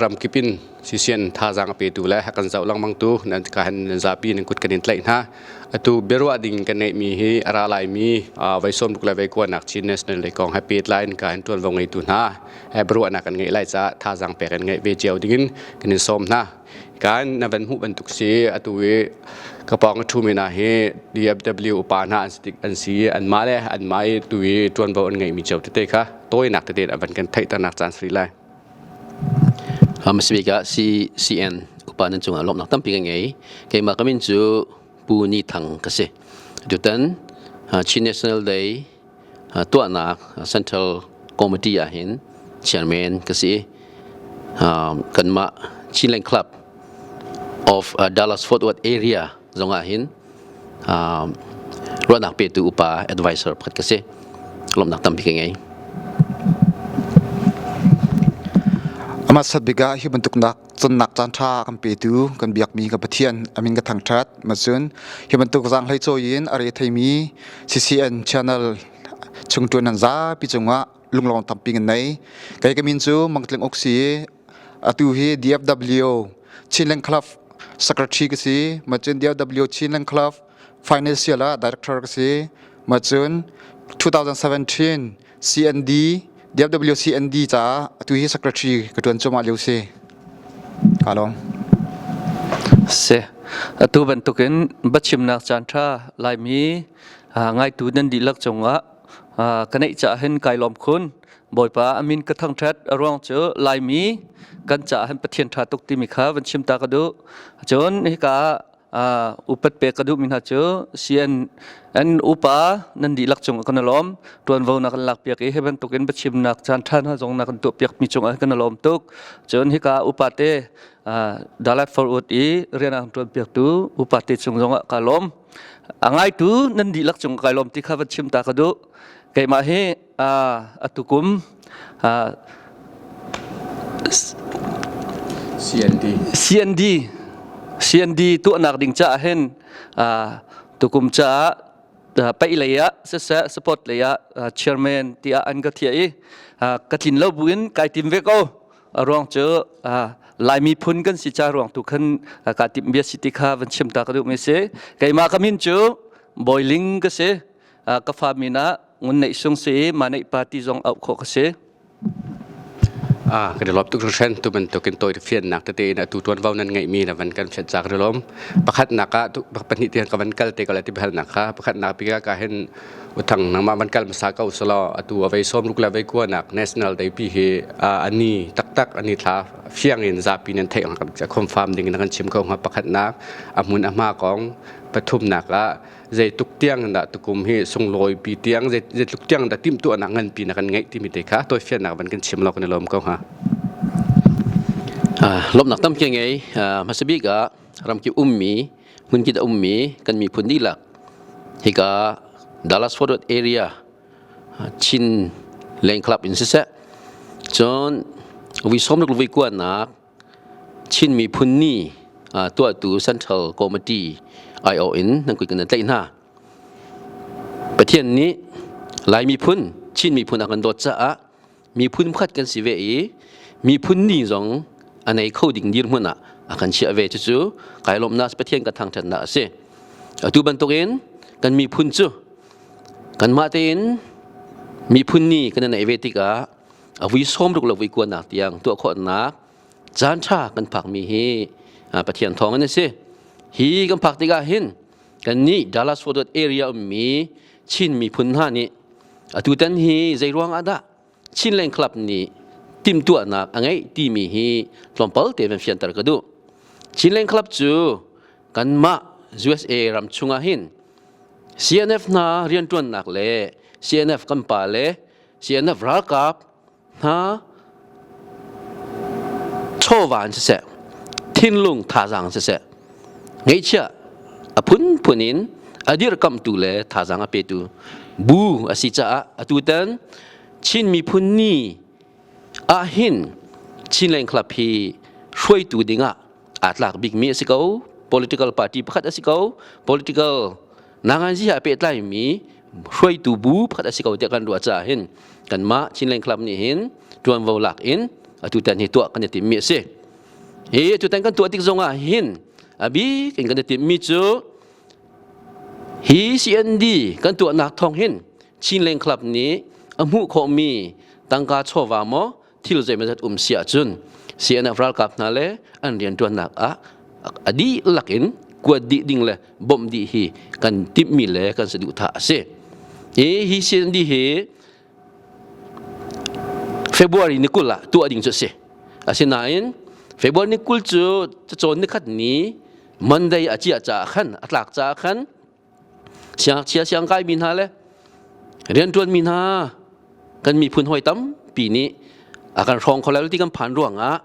Ramkip in CCN thazaang a petu le a kan zoh lengmangtu nan ka han nan zapi nan kut kan in tlaih hna. Atu biaruah ding kan ngeihmi hi a ra laimi voi 60 le voi kuanak Chin National Day kong he pehtlai in ka han ṭuanvo ngeitu hna he biaruahnak kan ngeih lai caah thazaang pek in ngeih ve cio dingin kan in sawm hna. Kan na van hmuh bantuk si atu i ka pawng a ṭhumi hna hi DFW upa hna an si i anmah le anmah i tu i ṭuanvo an ngeihmi cio tete kha tawinak tete in a van kan theihternak caan si lai. Hmasabik ah CCN upa nan cungah lawmhnak tampi ka ngei. Keimah ka min cu Pu Ni Thang ka si. Tutan Chin National Day tuahnak Central Committee ah hin chairman ka si. Kanmah Chinland Club of Dallas Fort Worth area zongah hin ruahnak petu upa advisor pakhat ka si. Lawmhnak tampi ka ngei. Amah sat bik ah hi bantuk nak tonnak caan ṭha kan petu kan biakmi ka Pathian amin ka thangṭhat macun hi bantuk zaanghlei cawi in a re theimi CCN channel chungṭuan nan zapi cungah lunglawm tampi kan nei. Kei ka min cu Mangtling Uk si atu hi DFW Chinland Club secretary ka si macun DFW Chinland Club financial ah director ka si macun 2017 CND DFW CND caah atu hi secretary ka tuan cuahmah lio si. Ka lawm. Si. Atu bantukin biachimnak caan ṭha Laimi ngaitu nan dihlak cungah ka neih caah hin kai lawm khun. Bawipa a min ka thangṭhat a ruang cu Laimi kan caah hin Pathian ṭha tuk timi kha van chim ta ka duh. Cun hika ah upat pek ka duhmi hna cu CN upa nan dihlak cung ah kan i lawm. Ṭuanvo na kan lakpiak i hi bantukin biachimnak caan ṭha hna zong na kan tuahpiakmi cungah kan i lawm tuk. Cun hika upa te Dalat Forward i rian a kan ṭuanpiaktu upa te cung zongah ka lawm. A ngaitu nan dihlak cung kai lawm ti kha van chim ta ka duh. Keimah hi atukum CND CND CND tuahnak ding caah hin tukum caah paih lei ah siseh support lei ah chairman tiah an ka thiah i ka tlin lo buin kai tim ve ko. A ruang cu Laimi phun kan si ca ruang tu khan ka timh bia si ti kha van chim ta ka duh mi si. Keimah ka min cu Boiling ka si. Ka fa min ah Ngun Neih Sung si i Ma Neih Pa ti zong auh khawh ka si. Kan i lawm tuk hringhran. Tu bantukin tawi fiannak tete in atu tuanvo nan ngeihmi na van kan fian ca kan i lawm. Pakhatnak ah pahnih tiang ka van kal te ko lai ti biahalnak kha pakhatnak bik ah ka hin uthang nangmah van kal hmasa ko selaw atu a vei 60 le vei kuanak National Day pi hi ani taktak ani thla fiang in zapi nan theih ang confirm ding in kan chim ko hnga. Pakhatnak a hmun a hma kong, pathumnak ah zeitluk tiang dah tukum hi sunglawi pi tiang zeitluk tiang dah timhtuahnak nganpi na kan ngeih timi te kha tawifiannak van kan chim law kan i lawm ko hnga. Lawmhnak tampi ngei. Hmasa bik ah ramkip ummi hmunkip a ummi kan miphun dihlak hika Dallas Fort Worth area Chin Leng Club in siseh, cun vui 60 vui kuanak Chin miphun ni tuahtu Central Committee aiawh in nan kut kan tlaih hna. Pathian nih Lai miphun, Chin miphun a kan dawt caah miphun pakhat kan si ve i miphun ni zong a nei kho ding dirhmun ah a kan chiah ve. Cucu kai lawmhnak, Pathian kan thangṭhatnak a si. Atu bantukin kan miphun cu kanmah tein miphun ni kan i neih ve tikah a vui 60 le vui kuanak tiang tuah khawhnak caan ṭha kan phakmi hi Pathian thawng in a si. Hi kan phak tikah hin kannih Dallas Fort Worth area ummi Chin miphun hna nih atutan hi zei ruang ah dah Chinland Club nih timhtuahnak a ngeih timi hi tlawmpal te van fianter ka duh. Chinland Club cu kanmah USA ram chungah hin CNF hna rianṭuannak le CNF kan pa le CNF ralkap hna chawva in siseh, thinlung thazaang siseh, ngeihchiah a phunphun in a dirkamhtu le thazaang a petu bu a si caah atutan Chin miphun ni ah hin Chinland Club hi hruaitu dingah aa tlak bikmi a si ko. Political party pakhat a si ko, political nanganzi he pehtlaimi hruaitu bu pakhat a si ko tiah kan ruah caah hin kanmah Chinland Club nih hin tuanvo lak in atu tan hi tuah kan i timmi a si. Hi atu tan kan tuah tik zongah hin a bik in kan i timmi cu hi CND kan tuahnak thawng hin Chinland Club nih a hmuh khawhmi tangka chawva maw thil zeimawzat um si ahcun CNF ralkap hna le an rianṭuannak ah a dihlak in kuat dih ding le bawmh dih hi kan timhmi le kan saduhthah a si. Hi hi CND hi February ni 20 ah tuah ding cu a si. Asinain February ni 20 cu cacawn nikhat ni Monday a ciah caah khan a tlak caah khan siangngakchia siangkaimi hna le rianṭuanmi hna kan miphun hawi tampi nih a kan hrawng kho lo ti kan phan ruangah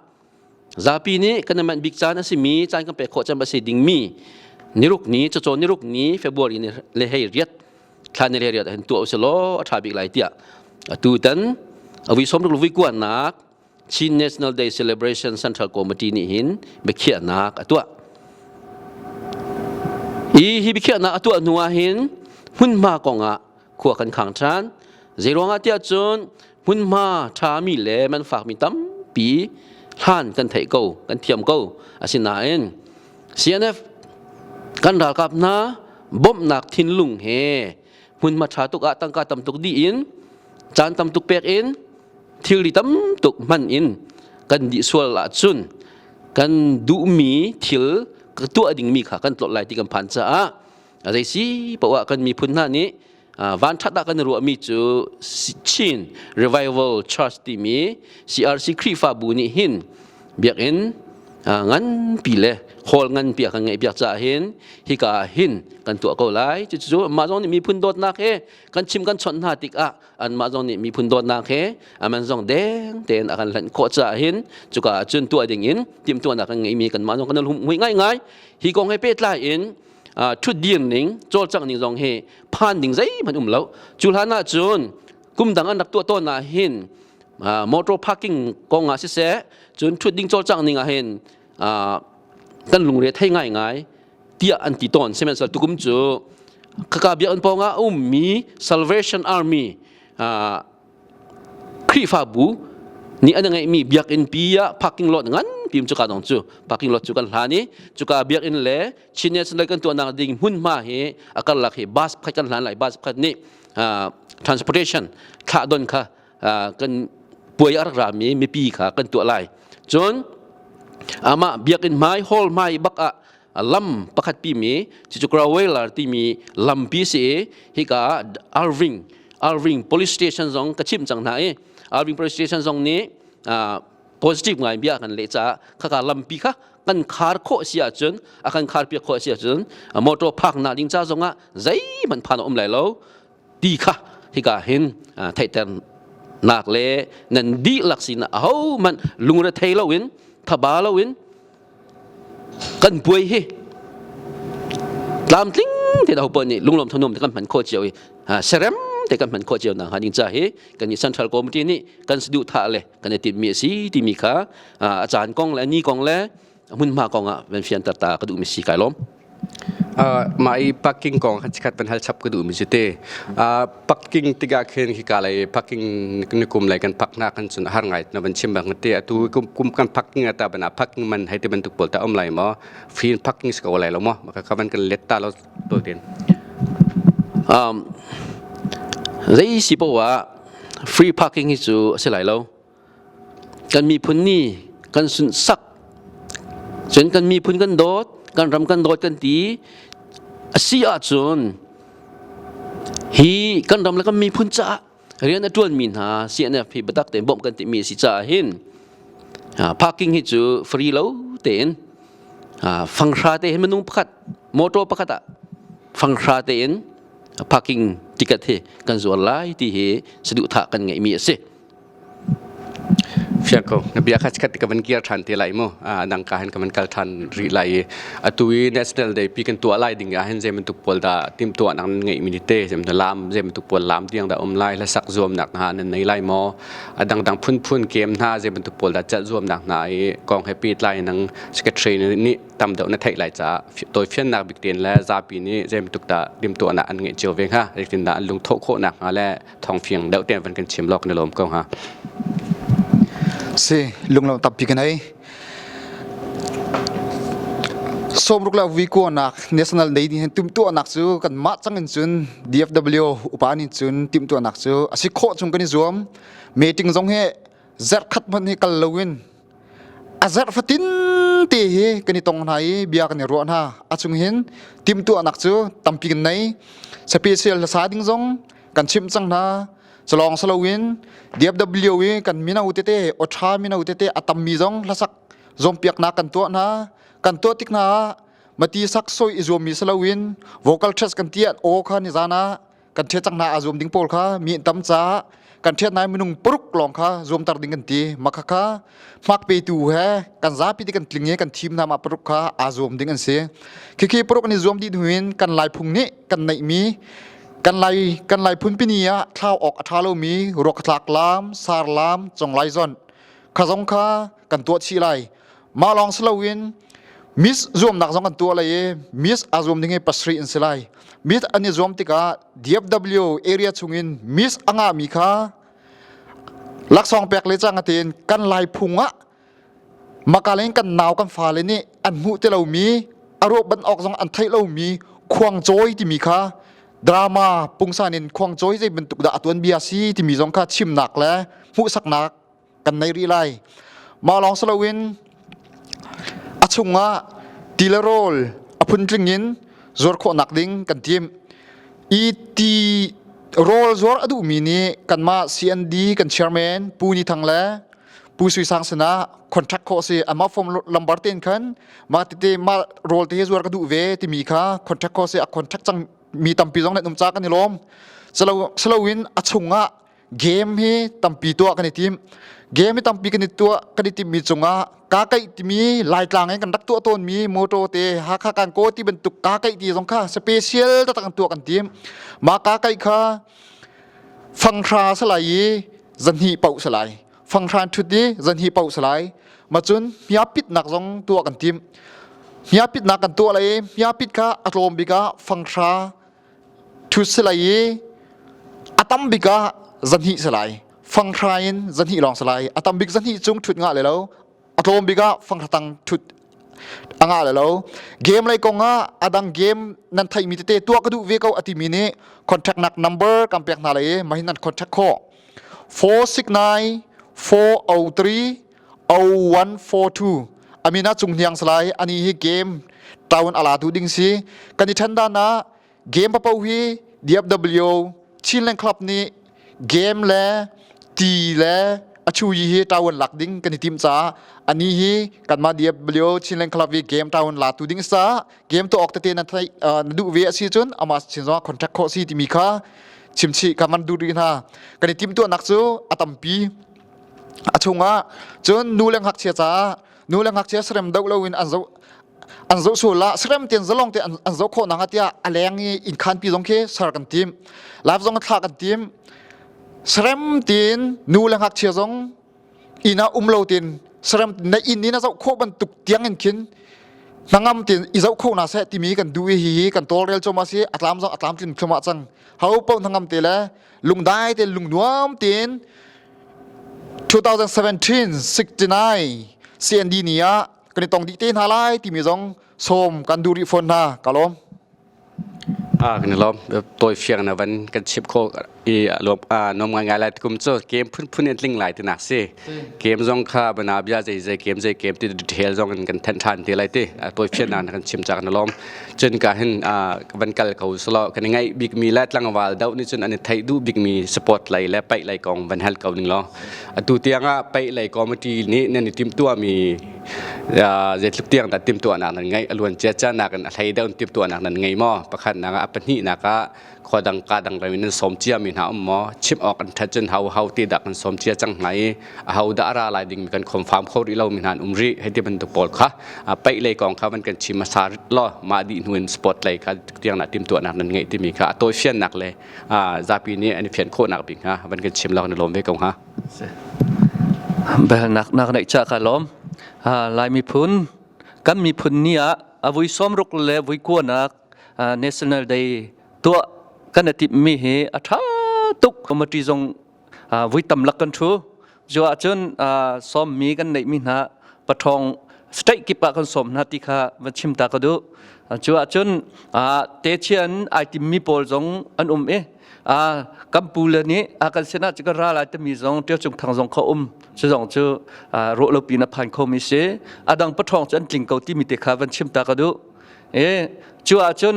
zapi nih kan i manh bik caan a simi caan kan pek khawh cem a si dingmi niruk ni cacawn niruk ni February ni le hei riat thla ni le riat hin tuah usih law a ṭha bik lai tiah atu tan a vui 60 vui kuannak Chin National Day Celebration Central Committee nih hin biakhiahnak a tuah. Hi hi biakhiahnak a tuah hnu ah hin hmunhma kongah khua kan khang ṭhan. Zeiruangah tiah cun hmunhma ṭhami le man fakmi tampi hlan kan theih ko, kan thiam ko. Asinain CNF kan ralkap hna bawmhnak thinlung he hmunhma ṭha tuk ah tangka tam tuk dih in caan tam tuk pek in thilri tam tuk hman in kan dih sual ahcun kan duhmi thil tuah dingmi kha kan tlolh lai ti kan phan caah a zei si poah kan miphun hna nih vanṭhat ah kan ruahmi cu Chin Revival Church timi CRC Khrihfabu nih hin biakinn nganpi le hall nganpi a kan ngeih piak caah hin hika ah hin kan tuah ko lai. Cucu mah zong nih miphun dawtnak he kan chim kan chawnh hna tikah anmah zong nih miphun dawtnak he aman zong deng tein a kan hlanh khawh caah hin cuka ah cun tuah ding in timhtuahnak kan ngeimi kanmah zong kan hmuih ngaingai. Hi kong he pehtlai in ṭhutdir ning cawlcangh ning zong hi phan ding zeihmanh um lo. Cu hlan ah cun kum dang an rak tuah tawn ah hin motor parking kong ah siseh cun ṭhut ding cawlcangh ning ah hin kan lungre thei ngaingai tiah an ti tawn. Sihmanhsehlaw tukum cu khaka biakinn pawng ah a ummi Salvation Army Khrihfabu nih an ngeihmi biakinn pi ah parking lot nganpi um cuka dong cu parking lot cu kan hlan i cuka biakinn le Chin National kan tuahnak ding hmunhma hi a karlak hi bus pakhat kan hlan lai. Bus pakhat nih transportation thlahdon kha kan puai a rak rami mipi kha kan tuah lai. Cun amah biakinn hmai hall hmai bak ah lam pakhat pimi cucu Kraweler timi lampi si i hika Irving Irving police station zong ka chimh cang hna i Irving police station zong nih positive ngai bia kan leh caah khaka lampi kha kan khar khawh si ahcun a kan khar piak khawh si ahcun motor park nak ding ca zongah zeihmanh phan a um lai lo ti kha hika hin theihter nak le nan dihlak sinah ahohmanh lungre thei loin thaba loin kan puai hi tlamtling te ho pon nih lunglawm thanuam te kan hman khawh cio i serem te kan hman khawh cio nak hnga ding ca hi kan i Central Committee nih kan saduh thah le kan i timhmi a si timi kha a caan kong le a ni kong le hmunhma kong ah van fianter ta ka duhmi si. Kai lawm. Mah i parking kong kha chikkhat van hal chap ka duhmi cu te. Parking tikah khin hika lei parking ni kum lei kan park hna kan cun har ngai na van chim bang te. Atu kum kum kan parking ata bana parking man hei ti bantuk pawl ta um lai maw? Free parking si ko lai lo maw? Maka ka van kan let ta lo to tin. Zei si poah free parking hi cu a si lai lo. Kan miphun nih kan sunhsak, cun kan miphun kan dawt, kan ram kan dawt kan ti a si ahcun hi kan ram le kan miphun caah rian a ṭuanmi hna CNF hi biatak tein bawmh kan timi a si caah hin parking hi cu free lo tein fanghra te hin minung pakhat motor pakhat ah fanghra tein parking ticket hi kan zuar lai ti hi saduhthah kan ngeihmi a si. Fiang ko. Na bia kha chikkhat ka van kir ṭhan te lai mu. Nang ka hin ka van kal ṭhan rih lai i atu i National Day pi kan tuah lai ding ah hin zei bantuk pawl dah timhtuahnak nan ngeih mi ni te, zei bantuk lam, zei bantuk pawl lam tiang dah um lai, hlasak zuamnak hna nan nei lai maw? A dangdang phunphun game hna zei bantuk pawl dah celh zuamnak hna i kong he pehtlai nang secretary nih tam deuh na theih lai caah tawifiannak bik tein le zapi nih zei bantuk dah timhtuahnak an ngeih cio ve hnga, zeitindah an lungthawh khawhnak hnga le thawngfiang deuh tein van kan chim lawk na lawm ko hnga. Si lunglo tampi ka nei. Sawmruk le vikuanak National Day ni hin timhtuahnak cu kan mah cang in cun DFW upa nih cun timhtuahnak cu a si khawh chung kan i zuam. Meeting zong hi zarh khat hmanh hi kal loin a zarh fatin te hi kan i tong hna i bia kan i ruah hna. A chung hin timhtuahnak cu tampi kan nei. Special hlasa ding zong kan chimh cang hna. Culawng saloin DFW i kan mino tete awṭha mino tete a tammi zong hlasak zuampiaknak kan tuah hna. Kan tuah tik hna ah mati sak soi i zuammi saloin vocal test kan ti aw kha nizan ah kan ṭhiat cang hna a zuam ding pawl kha mi tam caah kan ṭhiat nai minung paruk lawng kha zuamter ding kan ti. Mah kha hmak petu he kan zapi te kan tling i kan thim hna mah paruk kha aa zuam ding an si. Khikhi paruk an i zuam dih hnu in kan Laiphung nih kan neihmi Kan Lai kan Lai phunpini ah thlau awk a ṭha lomi ruaktlak lam, sar lam, conglai zonh kha zong kha kan tuah chih lai. Mah lawng si loin Miss zuamnak zong kan tuah lai i Miss aa zuam ding hi pasarih an si lai. Miss an i zuam tikah DFW area chungin Miss a ngahmi kha laksawng pek le cang tein kan Lai phung ah Makaleng kan nau kan fale nih an hmuh ti lomi a ruah ban awk zong an theih lomi khuangcawi timi kha drama pungsan in khuangcawi zei bantuk dah a tuanbia si timi zong kha chimnak le hmuhsaknak kan nei rih lai. Mah lawng si loin a chungah ti le rawl a phuntling in zuar khawhnak ding kan tim. I ti rawl zuar a duhmi nih kanmah CND kan chairman Pu Ni Thang le Pu Sui Sang sinah contract khawh si amah form lambar ten khan mah tete mah role te hi zuar ka duh ve timi kha contract khawh si a contract cang mi tampi zong nan um ca kan i lawm salo saloin a chungah game hi tampi tuah kan i tim game hi tampi kan i tuah kan i tim mi cungah ka kaih timi laitlang in kan rak tuah tawn mi motor te Hakha kan ko ti bantuk ka kaih ti zong kha special tak kan tuah kan tim mah ka kaih kha fanghra salai i zanhnih paoh salai fanghran ṭhut i zanhnih paoh salai macun hmiapitnak zong tuah kan tim hmiapitnak kan tuah lai i hmiapit kha a tlawm bik ah fanghra ṭhut salai i a tam bik ah zanhnih salai fanghra in zanhnih lawng salai a tam bik zanhnih cung ṭhut ngah le lo a tlawm bik ah fangthatang thut a ngah le lo game lei kong ah adang game nan theihmi tete tuah ka duh ve ko atimi nih contact nak number kan pek hna lai i mahin nan contact khawh 469 403 0142 amina cung hniang salai ani hi game town ala tu ding si kan i then dan ah Game papo hi DFW Chinland Club nih game le ti le a chu yi hi tawon lak ding kan i tim caah ani hi kanmah DFW Chinland Club hi game tawon la tu ding sa game to ok tete na thai na duh ve asi cun ama chin zong contract khawh si timi kha chimchi ka man duh rih hna kan i tim tuahnak cu a tampi a chungah cun nu le ngakchia caah nu le ngakchia sarem do loin an zoh an zoh sual la sarem ten zalong te an zoh khawh nak tiah a leng i inn khan pi zong khi ser kan tim live zong thla kan tim sarem tin nu le ngakchia zong inn ah um lo tin sarem na inn in a zoh khawh bantuk tiang in khin hnangam tin i zoh kho na seh timi kan duh i hi kan tawlrel choma si atlam zong atlam tlin thluma cang ho po hnangam te le lungdai te lungnuam tin 2017 69 CND ni ah kan i tong dih te hna lai timi zong sawm kan duh rih fawn hna ka lawm. Ah kan i lawm tawi fiang na van kan chip kho i lawm nom ngai ngai lai kum cu game phunphun in tling lai ti nak si game zong kha bana bia zei zei game zei game ti detail zong in kan then than ti lai ti tawi fian na kan chim chak na lawm cun ka hin van kal ko selo kan ngai bik mi le tlangwal do ni cun an thei du bik mi support lei le paih lei kong van hal ko ning lo atu tiang ah paih lei committee nih nan i tim tua mi zeitluk tiang dah timtuahnak nan ngeih a luan cia nak in a hlei deuh in timtuahnak nan ngei maw pakhat nak ah a pahnih nak ah khua dang ka dang ram in nan sawm cia mi hna um maw chim awk an ṭhat cun hau hau ti dah kan sawm cia cang hna i a ho dah a ra lai ding mi kan confirm kho rih lo mi hna an um rih hei ti bantuk pawl kha paih lei kong kha van kan chim hmasa law mah dih hnu in sport lei kha tiang nak timtuahnak nan ngeih timi kha a tawifiannak le zapi nih an i fian khawhnak bik hnga van kan chim law na lawm ve ko hnga Biahalnak na ka neih caah ka lawm. Lai miphun kan miphun ni ah a vui sawmruk le vui kuanak National Day tuah kan i timhmi hi a ṭha tuk. Committee zong vui tam lak kan ṭhu. Cu ahcun sawmmi kan neihmi hna paṭhawng state kip ah kan sawm hna ti kha van chim ta ka duh. Cu ahcun techian ai timmi pawl zong an um i kan pu le nih kan sinah cu kan ra lai timi zong Ṭio Cung Thang zong kha um. Cu zong cu ruah lo pin a phan khomi si. A dang paṭhawng cu an tling ko timi te kha van chim ta ka duh. Cu ahcun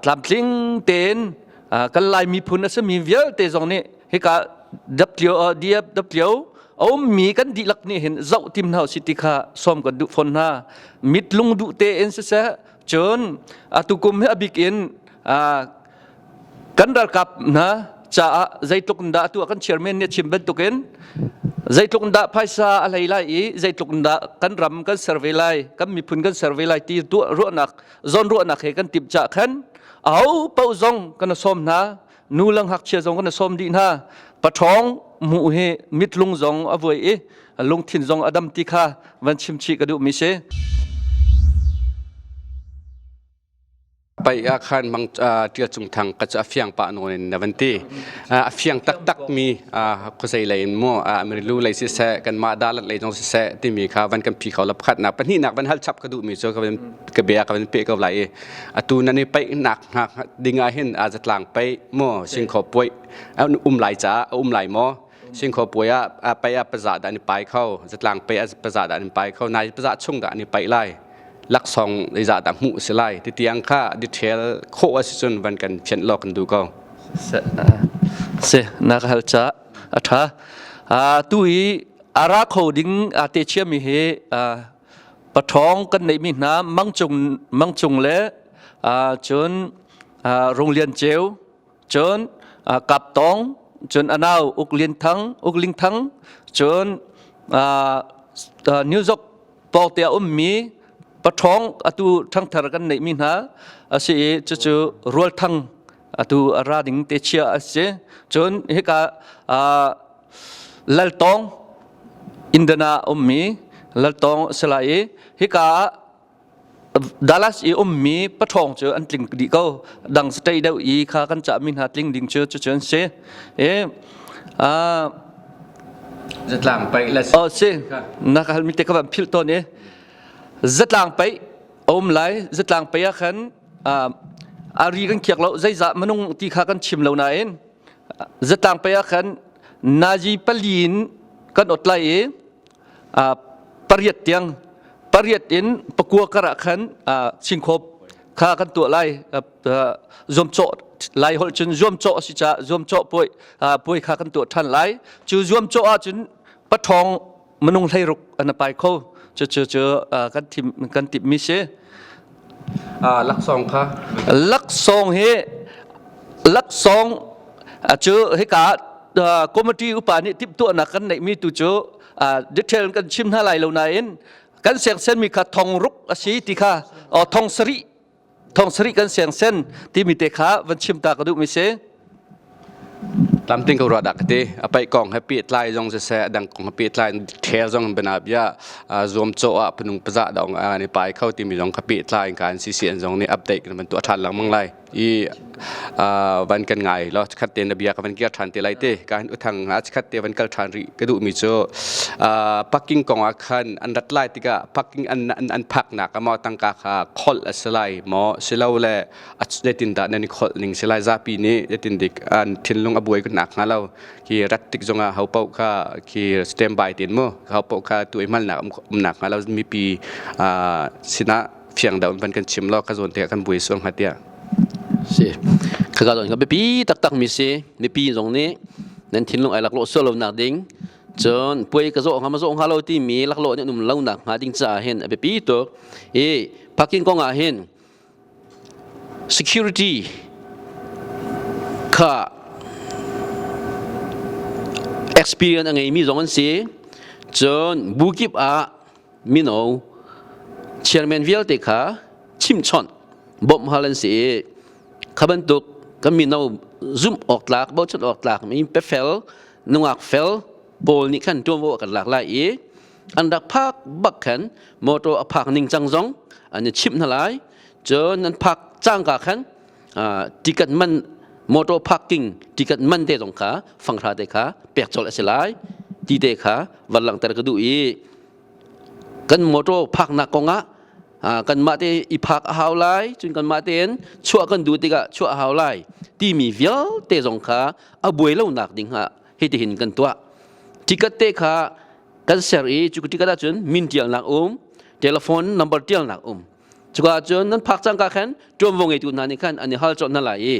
tlamtling tein kan Lai miphun a simi vialte zong nih hika DFW a ummi kan dihlak nih hin zoh tim hna usih ti kha sawm kan duh fawn hna. Mit lung duh tein siseh cun atu kum hi a bik in kan ralkap hna caah zeitluk in dah atu ah kan chairman nih a chim bantukin zeitluk in dah phaisa a hlei lai i zeitluk in dah kan ram kan ser ve lai kan miphun kan ser ve lai ti ruahnak zawnruahnak he kan timh cah khan aho paoh zong kan sawm hna nu le ngakchia zong kan sawm dih hna paṭhawng hmuh hi mitlung zong a vuai i lungthin zong a dam ti kha van chim chih ka duhmi si. Pai ah khan mang ṭial cung thang ka cu a fiang pah nawn in na van ti. A fiang taktak mi khuazei lei in mu Amerilu lei siseh kanmah dalat lei zong siseh timi kha van kan phi kho la pakhatnak pahnihnak van hal chap ka duhmi cu ka van ka bia ka van peh ko lai i atu nan i paihnak hna ding ah hin a zatlang paih maw singkhaw puai an um lai caah a um lai maw singkhaw puai ah paih ah paza dah an i pai kho zatlang paih ah paza dah an i pai kho nai paza chung dah an i paih lai laksawng zeizah dah hmuh si lai ti tiang kha detail khawh a si cun van kan fianh law kan duh ko si na ka hal ca a tha tu hi ara kho ding a te chiami hi paṭhawng kan neihmi hna Mangcung Mangcung le cun Runglian Ceu cun Kaptong cun anau Uk Lian Thang Uk Ling Thang cun New York pawngte a ummi paṭhawng atu ṭhangthar kan neihmi hna a si i cucu Rual Thang atu a ra ding te chia a si cun hika Laltawng Indana ummi Laltawng a si lai i hika ah Dallas i ummi paṭhawng cu an tling dih ko. Dang state deuh i kha kan cahmi hna tling ding cu cucu an si. I Zatlang paih le Oh si. Na ka halmi te ka van philh tawn i zatlang paih a um lai. Zatlang paih ah khan ari kan khiak lo zeizah minung ti kha kan chim lo nain Zatlang pei ah khan nazi pali in kan ot lai i pariat tiang pariat in pakua kar ah khan singkhop kha kan tuah lai zuamcawh lai holh cun zuamcawh a si caah zuamcawh puai puai kha kan tuah ṭhan lai cu zuamcawh ahcun paṭhawng minung 16 an pai kho cu cu cu kan thim kan timh mi si laksawng kha laksawng hi laksawng cu hika committee upa nih timhtuahnak kan neih mi tu cu detail kan chim hna lai lo nain kan siangsen mi kha thong ruk a si ti kha thong sarih thong sarih kan siangsen timi te kha van chim ta ka duh mi si Tlamting ko ruah dah ka ti. A paih kong he pehtlai zong siseh, a dang kong he pehtlai ṭhel zong bana bia zuamcawh ah panung paza dong an i pai kho timi zong kha pehtlai in kan CCN zong nih update kan van tuah ṭhan lengmang lai. I van kan ngai lo khat te na bia ka van kir ṭhan te lai te. Ka hin uthang a khat te van kal ṭhan rih ka duh mi cu parking kong ah khan an rat lai tikah parking an an phaknak ah maw tangka kha kholh a si lai maw silole zeitindah nan i kholh ning si lai zapi nih zeitindik an thinlung a buai nak hnga lo khi rat tik zongah ho paoh kha khi standby tin mu ho paoh kha tu i hmalnak umnak hnga lo mipi sinah fiang deuh in van kan chim law ka zawn te kan buai sual hnga tiah si khaka zawn ka biapi taktak mi si mipi zong nih nan thinlung ai laklawh sual lo nak ding cun puai ka zawh hnga ma zawh hnga lo timi laklawh nih an um lo nak hnga ding caah hin a biapi tuk i parking kong ah hin Security kha experience a ngeimi zong an si. Cun bu kip ah mino chairman vialte kha chimchawnh bawmh hal an si i kha bantuk kan mino zumh awk tlak bochan awk tlak mi pefel nungak fel pawl nih khan ṭuanvo a kan lak lai i an rak phak bak khan motor a phak ning cang zong an i chimh hna lai cun an phak cangka khan ticket man motor parking ticket man te zong kha fanghra te kha pek colh a si lai. ti te kha van langhter ka duh i kan motor phaknak kongah kanmah te i phak a hau lai, cun kanmah tein chuah kan duh tikah chuah a hau lai timi vialte zong kha a buai lonak ding ah hitihin kan tuah. Ticket te kha kan ser i cu ticket ahcun min tialnak um, telephone number tialnak um. Cuka ahcun nan phak cangka khan ṭuanvo ngeitu hna nih khan an i hal colh hna lai i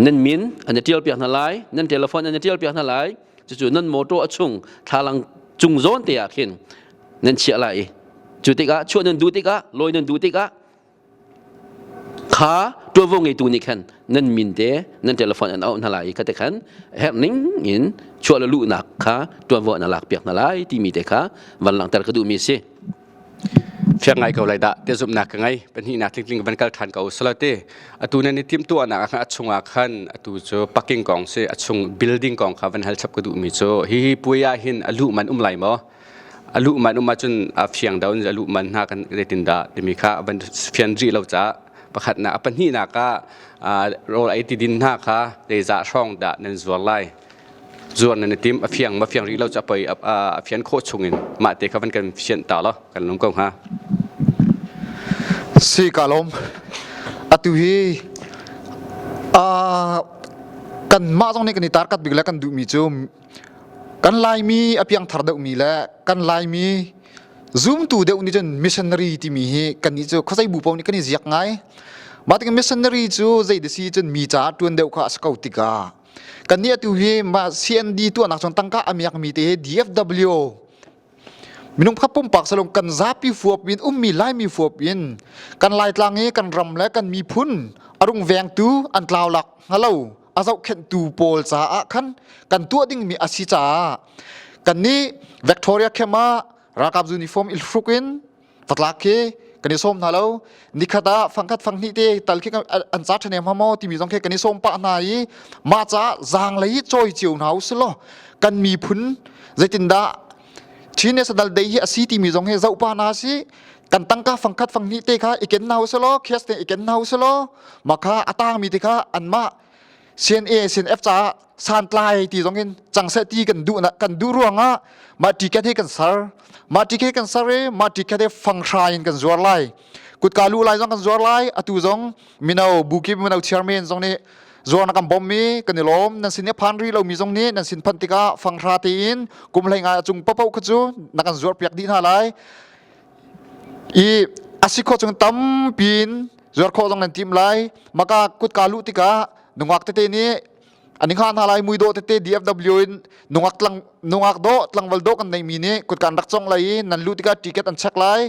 nan min an i ṭialpiak hna lai, nan telephone an i ṭialpiak hna lai. Cucu nan motor a chung thlalang cung zawn te ah khin nan chiah lai i cu tikah chuah nan duh tikah, lawi nan duh tikah kha ṭuanvo ngeitu nih khan nan min te nan telephone an auh hna lai i khate khan herh ning in chuah le luhnak kha ṭuanvo an lak piak hna lai timi te kha van langhter ka duhmi a si. Fiang ngai ko lai dah ti zumhnak ka ngei. Pahnihnak tlingtling van kal ṭhan ko usila ti. Atu nan i timhtuahnak ah khan a chungah khan atu cu parking kong si, a chung building kong kha van hal chap ka duhmi cu hihi puai ah hin a luh man um lai maw? A luh man um ahcun a fiang do in a luh man hna kan zeitin dah timi kha van fian rih lo caah pakhatnak a pahnihnak ah rawl ei ti din hna kha zeizah hrawng dah nan zuar lai? Zuar nan i tim a fiang ma fiang rih lo cu a poi a fian khawh chungin mah te kha van kan fianh ta law kan lung ko hnga. Si ka lawm. Atu hi kan mah zong nih kan i tarkat bik le kan duhmi cu kan Laimi a piangthar deuhmi le kan Laimi zumtu deuh nih cun missionary timi hi kan nih cu khuazei bu paoh nih kan i ziak ngai. Mah tikah missionary cu zei da si cun mi caah ṭuan deuh kha a si ko tikah Kannih atu hi mah CND tuahnak cun tangka a miakmi te hi DFW minung pakhat pumpak salung kan zapi fuap in ummi Laimi fuap in kan Laitlang i kan ram le kan miphun a rung vengtu an tlau lak hngalo a zohkhenhtu pawl caah khan kan tuah dingmi a si caah kannih Victoria Camp ah ralkap uniform i hruk in fatlak khi kan i sawm hna lo. Nikhat ah fangkhat fanghnih te tal khi an ca ṭhahnem hnga maw timi zong khi kan i sawm pah hna i mah ca zaanglei i cawi cio hna usih law kan miphun zeitindah Chin National Day hi a si timi zong hi zoh pah hna si. Kan tangka fangkhat fanghnih te kha i ken hna usih law cash te i ken hna usih law mah kha a tangmi te kha anmah CNA CNF caah santlai ti zong in cang seh ti kan duh kan duh ruangah mah ticket hi kan ser. Mah ticket kan ser i mah ticket hi fanghra in kan zuar lai. Kutka lu lai zong kan zuar lai. Atu zong mino buki mino chairman zong nih zuar na kan bom mi kan i lawm. Nan sin i phan ri lo mi zong nih nan sin phanh tikah fanghra tein kum hlei ngai a cung papo kha cu na kan zuar piak dih hna lai. I a si khawh chung tampi in zuar khawh zong nan tim lai. Maka kutka luh tikah nungak tete nih an i hngah hna lai. Muidawh tete DFW in nungak tlang nungak dawh tlangval dawh kan neimi nih kutka an rak cong lai i nan luh tikah ticket an check lai.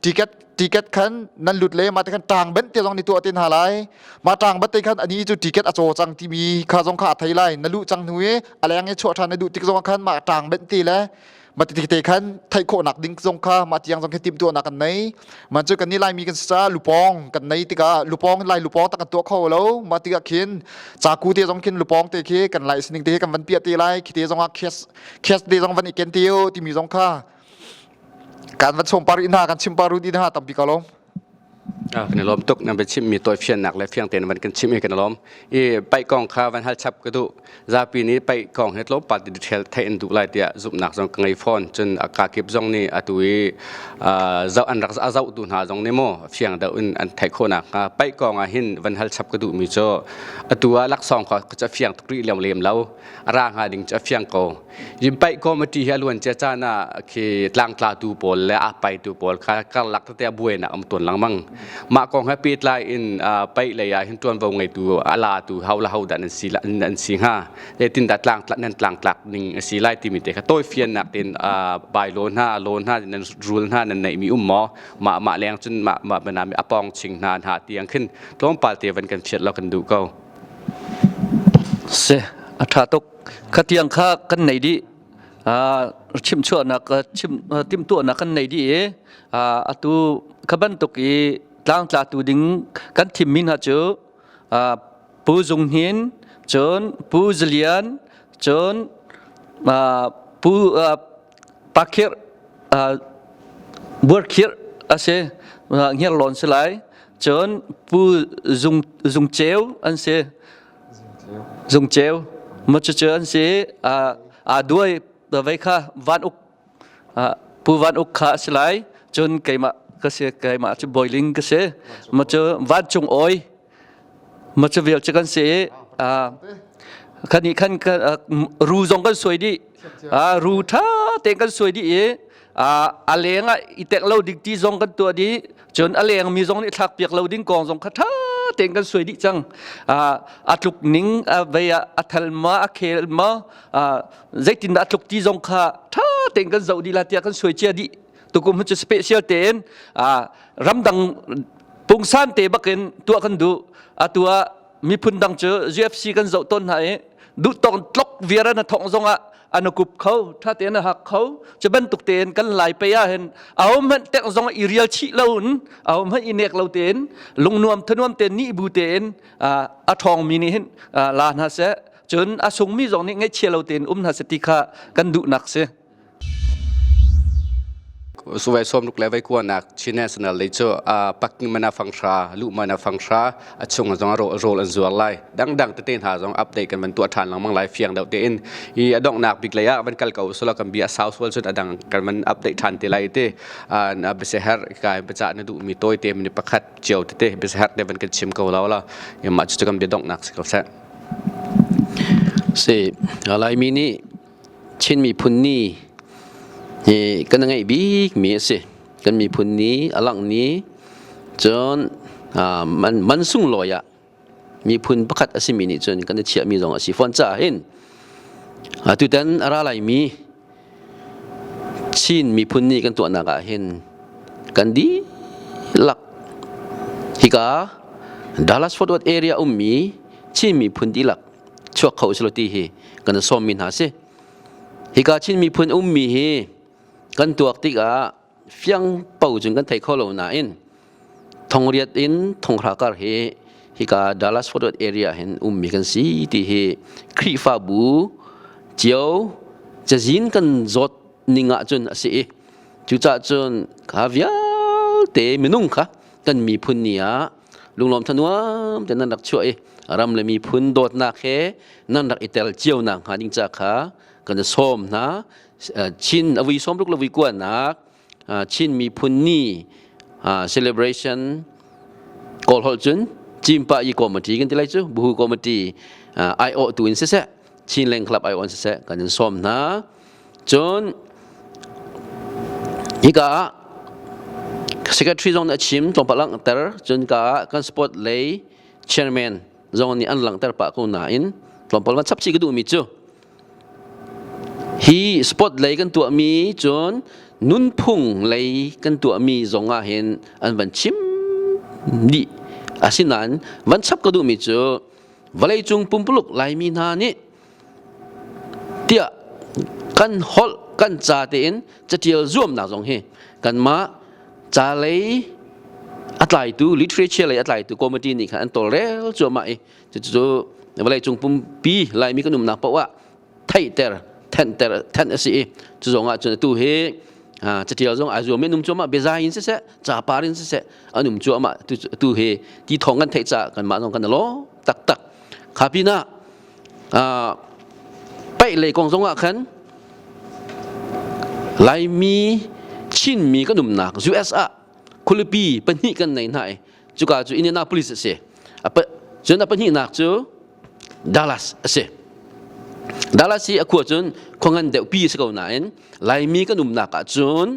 Ticket ticket khan nan lut le mah te khan ṭang benh te zong ni tuah te hna lai. Mah ṭang bat te khan ani cu ticket a caw cang timi kha zong kha a thei lai. Na luh cang hnu i a leng i chuah ṭhan na duh tik zong ah khan mah ṭang benh te le mah ti te khan theih khawhnak ding zong kha mah tiang zong khi timhtuahnak kan nei. Man cu kan nih Laimi kan si caah lupawng kan nei tikah lupawng Lai lupawng tak kan tuah kho lo. Mah tikah khin caku te zong khin lupawng te khi kan lai sining te khi kan van piah te lai. Khi te zong ah cash cash te zong van i ken te u timi zong kha kan van chom par hna kan chim par rut hna tampi ka lawm. Kan i lawm tuk. Nan biachimmi tawifiannak le fiang tein van kan chimh i kan i lawm. I paih kong kha van hal chap ka duh. Zapi nih paih kong hi tlawmpal ti detail theih an duh lai tiah zumhnak zong ka ngei fawn. Cun a kakip zong nih atu i zoh an rak a zohtu hna zong nih maw fiang deuh in an theih khawh nakhnga paih kong ah hin van hal chap ka duhmi cu atu ah laksawng kha cu a fiang tuk rih lem lem lo. A ra hnga ding cu a fiang ko. Pai committee hi a luan cia caan ah khi tlangtlatu pawl le a paitu pawl kha karlak tete a buainak um tawn lengmang. Mah kong he pehtlai in paih lei ah hin ṭuanvo ngeitu a latu ho le ho dah nan si nan si hnga? Zeitin dah tlangtlak nan tlangtlak ning a si lai timi te kha tawifiannak tein bylaw hna law hna nan rule hna nan neihmi um maw? Mah mah leng cun mah mah a pawng ching hna hna tiang khin tlawmpal te van kan fiat lo kan duh ko. Si, a ṭha tuk. Khatiang kha kan nei dih. Chimchuahnak chim timhtuahnak kan nei dih i atu kha bantuk i tlangtlatu ding kan thimmi hna cu Pu Zung Hnin, cun Pu Zalian, cun Pu Pakhirh Buarkhirh a si, Ngirlawn si lai. Cun Pu Zung Zung Ceu an si. Zung Ceu. Macucu an si. Aa duai. Vei kha Van Uk Pu Van Uk kha a si lai. Cun keimah ka si keimah cu Boiling ka si. Ma cu Vancung Awi ma cu vial cu kan si i kan nih khan ru zong kan suai dih. Ru ṭha tein kan suai dih i a leng ah i tek lo ding ti zong kan tuah dih. Cun a leng mi zong nih thlak piak lo ding kong zong kha ṭha tein kan suai dih cang. A tluk ning a vei ah a thal ma a khel ma zeitindah a tluk ti zong kha ṭha tein kan zoh dih la tiah kan suai cia dih. Tukum cu special tein ramdang pungsan te bakin tuah kan duh. Atu ah miphun dang cu UFC kan zoh tawn hna i duh tawk tlok viar na thong zong ah an kup kho tha tein a hak kho cu bantuk tein kan lai pe ah hin ahom hmanh tek zong i rial chih lo in ahom hmanh i nek lo tein lungnuam thanuam tein ni bu tein a ṭhawng mi nih hin la hna seh cun a sungmi zong nih ngaihchia lo tein um hna seh ti kha kan duhnak si. Suvai sawmruk le vaikuanak Chin National lei cu parking man a fanghra, luh man a fanghra, a chung zong rawl an zuar lai. Dangdang tete hna zong update kan van tuah ṭhan lengmang lai fiang deuh tein. I a donghnak bik lei ah van kal ko usulaw kan bia a sau sual cun a dang kan van update ṭhan te lai ti. Na biaseher kai biacah na duhmi tawi te mini pakhat cio tete biaseher te van kan chim ko lo la. Mah cu kan bia donghnak si ko seh. Si, Laimi nih Chin miphun ni hi kan ngeih bikmi a si. Kan miphun ni a langh ni cun man, man sunglawi ah miphun pakhat a simi nih cun kan i chiahmi zong a si fawn caah hin tutan a ra laimi Chin miphun ni kan tuahnak ah hin kan dihlak hika Dallas Fort Worth area ummi Chin miphun dihlak chuak kho usilo ti hi kan sawmmi hna si. Hika Chin miphun ummi hi kan tuak tikah fiang po cun kan thei kho lo nain thongriat in thonghra kar hi hika Dallas Fort Worth area hin ummi kan si ti hi Khrihfabu cio cazin kan zawt ning ah cun a si i cucaah cun kha vialte minung kha kan miphun ni ah lunglawm thanuam te nan rak chuah i ram le miphun dawtnak he nan rak i tel cio nak hnga ding ca kha kan sawm hna. Chin avui sawmruk le vui kuanak Chin miphun ni celebration kawl holh cun Cimpa i committee kan ti lai cu buhu committee ai awh tu in siseh Chin Leng Club ai awh in siseh kan in sawm hna. Cun hika ah secretary zong nih a chim tlawmpal langhter cun ka ah kan sport lei chairman zong nih an langhter pah ko nain tlawmpal van chap chih ka duhmi cu hi sport lei kan tuahmi cun nunphung lei kan tuahmi zong ah hin an van chim dih. Asinain van chap ka duhmi cu vawleicung pumpuluk Laimi hna nih tiah kan holh kan ca tein catial zuamnak zong hi kanmah ca lei a tlaitu literature lei a tlaitu committee nih khan an tawlrel cuahmah i cucu vawleicung pumpi Laimi kan umnak paoh ah theihter thenhter thenh a si i cu zong ah cun atu hi catial zong ai zuam in um cuahmah biazai in siseh capar in siseh an um cuahmah. Tu hi ti thawng kan theih caah kanmah zong kan i lawm taktak. Kha pinah paih lei kong zong ah khan Laimi Chinmi kan umnak US ah khualipi pahnih kan nei hna i cuka cu Indianapolis a si. Cun a pahnihnak cu Dallas a si. Dallas hi a khua cun khua ngan deuh pi a si ko nain Laimi kan umnak ah cun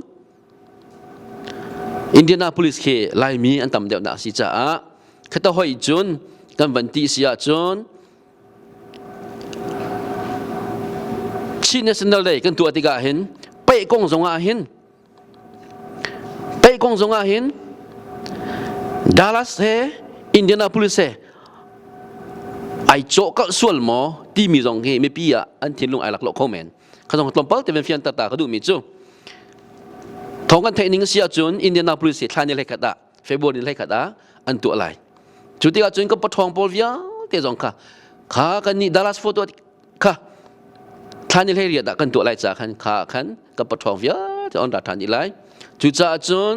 Indianapolis khi Laimi an tam deuhnak a si caah khata hoi cun kan van ti si ahcun Chin National Day kan tuah tikah hin paih kong zong ah hin paih kong zong ah hin Dallas he Indianapolis he ai cawhkalh sual maw timi zong hi mipi ah an thinlung ai lak lo kho men. Kha zong tlawmpal te fian ta ka duhmi cu thawng kan theih ning si ahcun Indianapolis hi thla ni hlei khat ah February ni hlei khat ah an tuah lai. Cu tikah cun ka paṭhawng pawl vialte zong kha kha kan nih Dallas Fort Worth kha thla ni hlei riat ah kan tuah lai ca khan kha khan ka paṭhawng vialte on ra ṭhan dih lai. Cucaah cun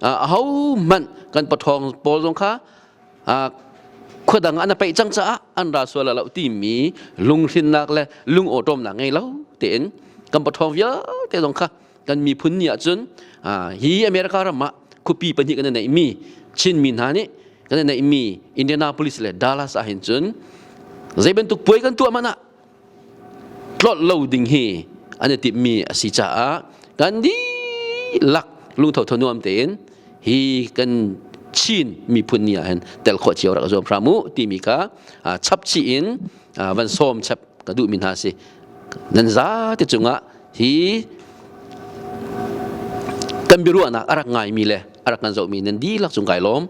aho hmanh kan paṭhawng pawl zong kha khua dang ah na peih cang caah an ra sual lo timi lunghrinnak le lungawṭawmnak ngei lo tein. Kan pathawng vialte zong kha kan miphun ni ahcun hi America ram ah khuapi pahnih kan neihmi Chinmi hna nih kan neihmi Indianapolis le Dallas ah hin cun zei bantuk puai kan tuah hmanh ah tlolh lo ding hi an i timhmi a si caah kan dihlak lungtho thanuam tein hi kan Chin miphun ni ah hin tel khawh cio rak zuam hram u timi kha chap chih in van sawm chap ka duhmi hna si. Nan zate cungah hi kan biaruahnak a rak ngaimi le a rak kan zohmi nan dihlak cung kai lawm.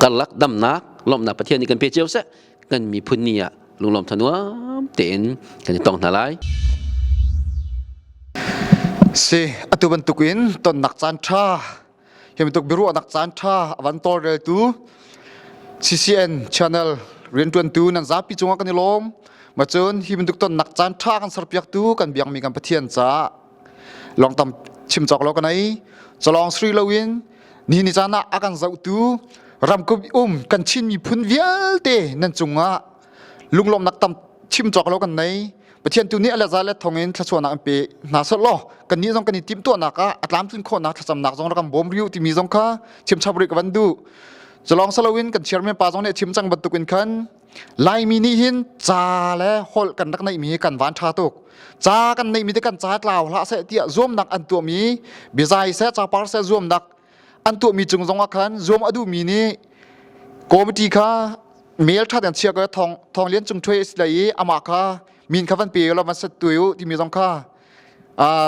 Karlak damnak lawmhnak Pathian nih kan pe cio seh. Kan miphun ni ah lunglawm thanuam tein kan i tong hna lai. Si, atu bantukin tonnak caan ṭha, hi bantuk biaruahnak caan ṭha a van tawlreltu CCN channel rianṭuantu nan zapi cungah kan i lawm. Macun hi bantuk tonnak caan ṭha kan serpiaktu kan biakmi kan Pathian caah lawng tam chim cawk lo kan ei. Calawng sri loin ni ni caan ah a kan zohtu ramkip um kan Chin miphun vialte nan cungah lunglawmnak tam chim cawk lo kan nei. Pathian tu nih a le za le thong in thluachuahnak an pe hna seh law kannih zong kan i timhtuahnak ah a tlamtlin khawhnak thlacamnak zong rak kan bawm riu timi zong kha chimchap rih ka van duh. Culawng saloin kan chairman pa zong nih a chim cang bantukin khan Laimi nih hin ca le holh kan rak neihmi hi kan van ṭha tuk. Ca kan neihmi te kan ca tlau hlah seh tiah zuamnak an tuahmi biazai seh capar seh zuamnak an tuahmi cung zong ah khan zuam a duhmi nih committee kha mail ṭha tein chia ko thong thong lian cung ṭhuai a si lai i amah kha min kha van pe law van set tuai u timi zong kha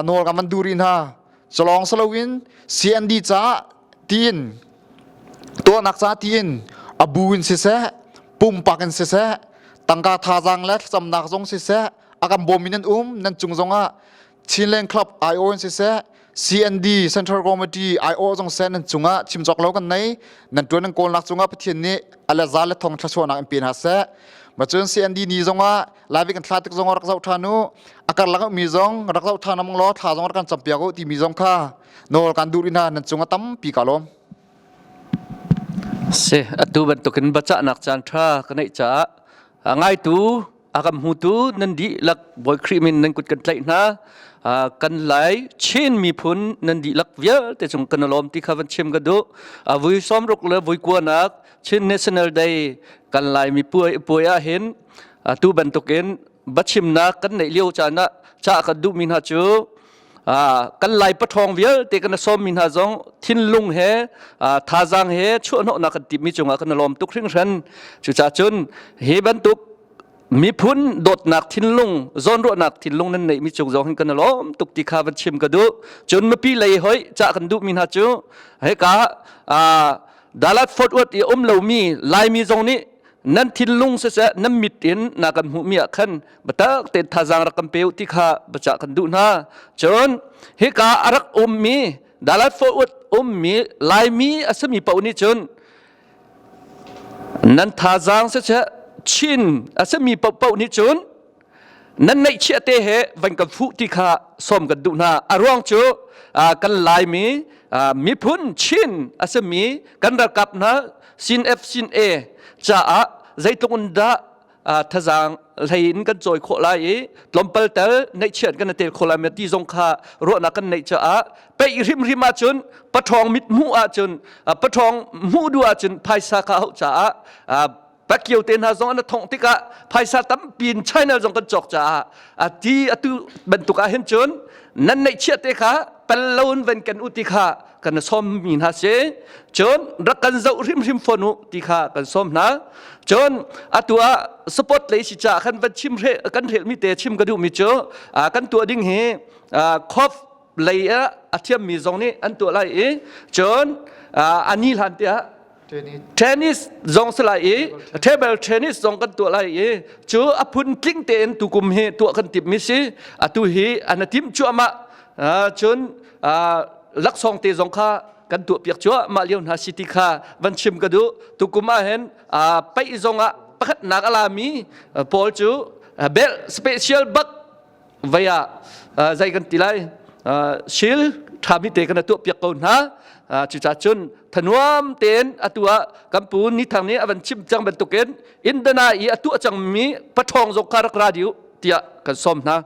nawl kan van duh rih hna. Culawng saloin CND caah tiin tuahnak ca tiin a bu in siseh pumpak in siseh tangka thazaang le thlacamnak zong siseh a kan bawm in nan um nan cung zongah Chinland Club IO in siseh CND Central Committee IO zong seh nan cungah chim cawk lo kan nei nan tuan nan kawlnak cungah Pathian nih a le za le thong thluachuahnak in pe hna seh macun CND ni zongah Lai kan thla tik zong rak zoh ṭhan u a karlak mi zong rak zoh ṭhan among law thla zong rak kan campiak u timi zong kha nawl kan duh rih hna nan cung a tampi ka lawm. Si atu bantukin bacahnak caan ṭha ka neih caah a ngaitu a kan hmutu nan dihlak Bawi Khrih min nan kut kan tlaih hna kan Lai Chin miphun nan dihlak vialte cung kan lawm ti kha van chim ka duh vui sawmruk le vui kuanak Chin National Day kan Lai mi puai puai ah hin Atu bantukin bachimnak kan neih lio caan ah ca kan duhmi hna cu kan lai paṭhawng vialte kan sawmmi hna zong thinlung he thazaang he chuahhnawhnak kan timmi cungah kan lawm tuk hringhran. Cucaah cun hi bantuk miphun dawtnak thinlung zawnruahnak thinlung nan neihmi cung zong hin kan lawm tuk ti kha van chim ka duh. Cun mipi lei hoi ca kan duhmi hna cu hika Dallas Fort Worth i um lomi Laimi zong nih nan thinlung siseh nan mit in na kan hmuhmi ah khan biatak tein thazaang rak kan pe u ti kha biacah kan duh hna. Cun hika a rak ummi Dallas Fort Worth ummi Laimi a simi paoh nih cun nan thazaang siseh Chin a simi paohpaoh nih cun nan neihchiah te he van kan fuh ti kha sawm kan duh hna. A ruang cu kan Laimi miphun Chin a simi kan ralkap hna sin F sin A caah zeitluk in dah thazaang hlei in kan cawi khawh lai i tlawmpal tel neihchiat kan tel khawh lai ti zong kha ruahnak kan neih caah peih hrimhrim ahcun paṭhawng mit hmuh ahcun paṭhawng hmuh duh ahcun phaisa kha hauh caah Pakio te hna zong an thongh tikah phaisa tampi in China zong kan cawk caah a ti atu bantuk ah hin cun nan neihchiah te kha pal lo in van kan u ti kha kan sawm mi hna si cun rak kan zoh hrimhrim fawn u ti kha kan sawm hna cun atu ah support lei si caah kan van chim kan hrel mi te chim ka duh mi cu kan tuah ding hi khof lei ah a thiam mi zong nih an tuah lai i cun ani hlan te ah Tennis zong si lai i table tennis zong kan tuah lai i cu a phun tling tein tukum hi tuah kan timh mi si atu hi an tim cuahmah cun laksawng te zong kha kan tuah piak cuahmah lio hna si ti kha van chim ka duh tukum ah hin paih zong ah pakhatnak a lami pawl cu bel special bak vei ah zei kan ti lai sil ṭhami te kan tuah piak ko hna cucaah cun thanuam tein atu ah kan pu ni thang nih a van chim cang bantukin Indana i a tuah cangmi paṭhawng zong kha rak ra dih tiah kan sawm hna.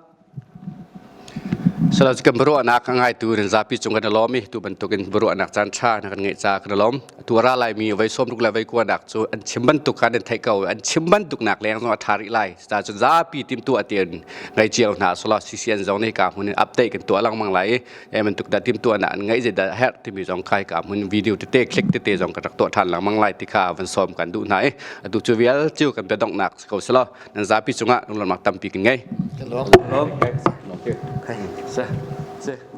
Sala kan biaruahnak a ngaitu nan zapi cung kan i lawm i tu bantukin biaruahnak caan ṭha na kan ngeih caah kan i lawm. Atu a ra laimi voi 60 le voi 90 nak cu an chim bantuk khan an theih ko an chim bantuk nak leng zong a ṭha rih lai. Cucaah cun zapi timtuah tein ngei cio hna sala CCN zong nih ka hmun in update kan tuah lengmang lai i e bantuk dah timtuahnak an ngeih zeidah a herh timi zong kai ka hmun video tete click tete zong kan rak tuah ṭhan lengmang lai ti kha van sawm kan duh hna i atu cu vial cu kan biadonghnak si ko selaw nan zapi cungah lunglawmhnak tampi kan ngei. Se. Se.